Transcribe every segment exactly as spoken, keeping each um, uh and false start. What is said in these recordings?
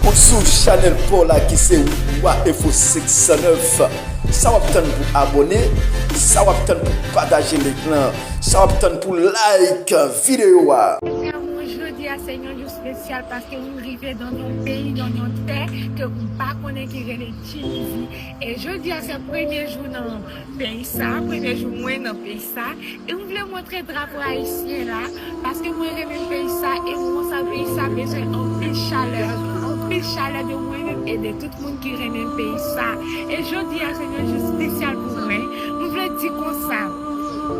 Ou sou chanèl pa w la ki se Wa Enfo senk san nèf. Sa w ap tann pou abòne? Sa w ap tann pou pataje link lan? Sa w ap tann pou like videyo a? Frè mwen, jodi a se yon jou espesyal paske nou rive nan yon peyi, nan yon tè ke m pa konnen ki rele Tinizi. E jodi a se premye jou nan peyi sa, premye jou mwen nan peyi sa. E m vle montre drapo ayisyen la, paske mwen renmen peyi sa, e m konsa peyi sa bezwen anpil chalè, anpil chalè de mwen menm e de tout moun ki renmen peyi sa. E jodi a se yon jou espesyal pou mwen. M vle di konsa,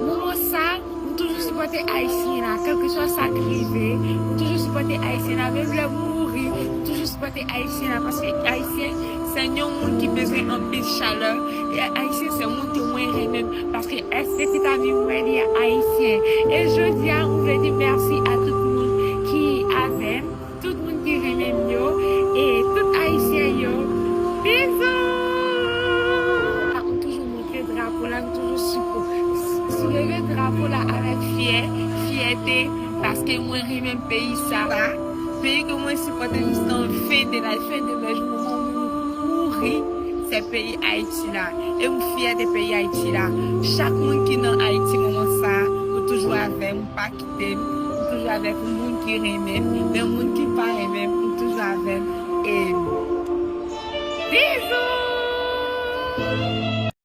moman sa, m toujou sipòte ayisyen la, kèlkeswa sa k rive, m toujou sipòte ayisyen la, menm lè m mouri, m toujou sipòte ayisyen la, paske ayisyen se yon moun ki bezwen anpil chalè, e ayisyen se moun ke mwen renmen, paske èske ti ta vin wè li ayisyen. E jodi a, m vle di mèsi a tout moun ki avè m, tout moun ki renmen m yo, e tout ayisyen yo. Bizou! M toujou montre drapo la, m toujou sipò-, souleve drapo la avèk fyè, fyète, paske mwen renmen peyi sa. Peyi ke mwen sipòte jiskan fen de la, fen de lè, jis moman m mouri, se peyi Ayiti la. E m fyè de peyi Ayiti la. Chak moun ki nan Ayiti moman sa, ou toujou avè m, ou pa kite m, ou toujou avèk moun ki renmen m, men moun ki pa renmen m, ou toujou avè m. E bizou!